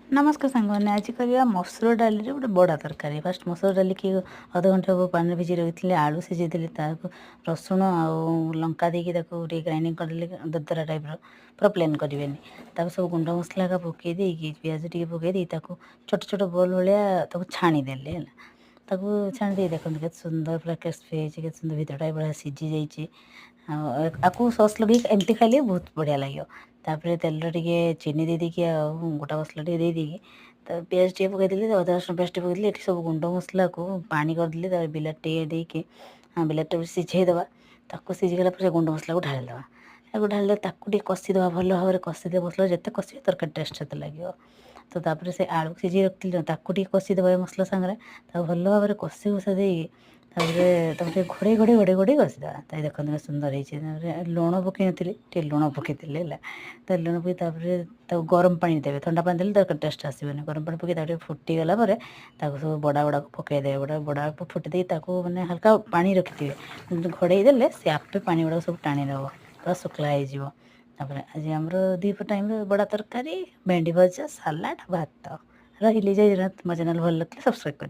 ନମସ୍କାର ସାଙ୍ଗମାନେ, ଆଜି କରିବା ମସୁର ଡାଲିରେ ଗୋଟେ ବଡ଼ା ତରକାରୀ। ଫାଷ୍ଟ ମସୁର ଡାଲିକି ଅଧଘଣ୍ଟା ହେବ ପାଣିରେ ଭିଜେଇ ରଖିଥିଲି। ଆଳୁ ସିଝେଇଥିଲି, ତାକୁ ରସୁଣ ଆଉ ଲଙ୍କା ଦେଇକି ତାକୁ ଟିକେ ଗ୍ରାଇଣ୍ଡିଙ୍ଗ କରିଦେଲି, ଦରଦରା ଟାଇପ୍ର, ପୁରା ପ୍ଲେନ୍ କରିବେନି। ତାକୁ ସବୁ ଗୁଣ୍ଡ ମସଲା ଏକା ପକାଇ ଦେଇକି, ପିଆଜ ଟିକେ ପକାଇ ଦେଇ ତାକୁ ଛୋଟ ଛୋଟ ବଲ୍ ଭଳିଆ ତାକୁ ଛାଣିଦେଲି। ହେଲା, ତାକୁ ଛାଣି ଦେଇ ଦେଖନ୍ତୁ କେତେ ସୁନ୍ଦର ପୁରା କ୍ରିସ୍ପି ହେଇଛି, କେତେ ସୁନ୍ଦର ଭିତରଟା ବଢ଼ିଆ ସିଝି ଯାଇଛି। ଆଉ ଆକୁ ସସ୍ ଲଗେଇକି ଏମିତି ଖାଇଲେ ବହୁତ ବଢ଼ିଆ ଲାଗିବ। ତାପରେ ତେଲରେ ଟିକେ ଚିନି ଦେଇ ଦେଇକି ଆଉ ଗୋଟା ମସଲା ଟିକେ ଦେଇ ଦେଇକି ତା ପିଆଜ ଟିକେ ପକାଇଦେଲି, ଅଦା ରସୁଣ ପେଷ୍ଟ ଟିକେ ପକାଇଦେଲି। ଏଠି ସବୁ ଗୁଣ୍ଡ ମସଲାକୁ ପାଣି କରିଦେଲି। ତାପରେ ବିଲାତି ଟିକେ ଦେଇକି ବିଲାତିଟା ସିଝେଇଦେବା। ତାକୁ ସିଝିଗଲା ପରେ ସେ ଗୁଣ୍ଡ ମସଲାକୁ ଢାଳିଦେବା। ତାକୁ ଢାଳିଦେବା, ତାକୁ ଟିକେ କଷିଦେବା ଭଲ ଭାବରେ। କଷିଦେବା ମସଲା ଯେତେ କଷିବେ, ତରକାରୀ ଟେଷ୍ଟ ସେତେ ଲାଗିବ। ତ ତାପରେ ସେ ଆଳୁ ସିଝେଇ ରଖିଥିଲି, ତାକୁ ଟିକେ କଷିଦେବା ଏ ମସଲା ସାଙ୍ଗରେ। ତାକୁ ଭଲ ଭାବରେ କଷି କଷା ଦେଇକି ତାପରେ ତାକୁ ଟିକେ ଘୋଡ଼େଇ ଘୋଡ଼େଇ ଘୋଡ଼େଇ ଘୋଡ଼େଇ କଷିଦେବା। ତା ଦେଖନ୍ତୁ କେତେ ସୁନ୍ଦର ହେଇଛି। ତାପରେ ଲୁଣ ପକାଇ ନଥିଲି, ଟିକେ ଲୁଣ ପକାଇଥିଲି। ହେଲା, ତ ଲୁଣ ପକାଇ ତାପରେ ତାକୁ ଗରମ ପାଣି ଦେବେ। ଥଣ୍ଡା ପାଣି ଦେଲେ ତରକାରୀ ଟେଷ୍ଟ ଆସିବନି। ଗରମ ପାଣି ପକାଇ ତାକୁ ଟିକେ ଫୁଟିଗଲା ପରେ ତାକୁ ସବୁ ବଡ଼ା ଗୁଡ଼ାକୁ ପକାଇଦେବେ। ବଡ଼ା ବଡ଼ା ଫୁଟି ଦେଇ ତାକୁ ମାନେ ହାଲକା ପାଣି ରଖିଥିବେ, ଘୋଡ଼େଇ ଦେଲେ ସେ ଆପେ ପାଣି ଗୁଡ଼ାକ ସବୁ ଟାଣି ନେବ, ପୁରା ଶୁଖିଲା ହେଇଯିବ। ତାପରେ ଆଜି ଆମର ଦ୍ୱିପହର ଟାଇମ୍ରେ ବଡ଼ା ତରକାରୀ, ଭେଣ୍ଡି ଭଜା, ସାଲାଡ଼, ଭାତ। ରହିଲି, ଜୟ ଜଗନ୍ନାଥ। ମୋ ଚ୍ୟାନେଲ୍ ଭଲ ଲାଗିଲେ ସବସ୍କ୍ରାଇବ୍ କରିବେ।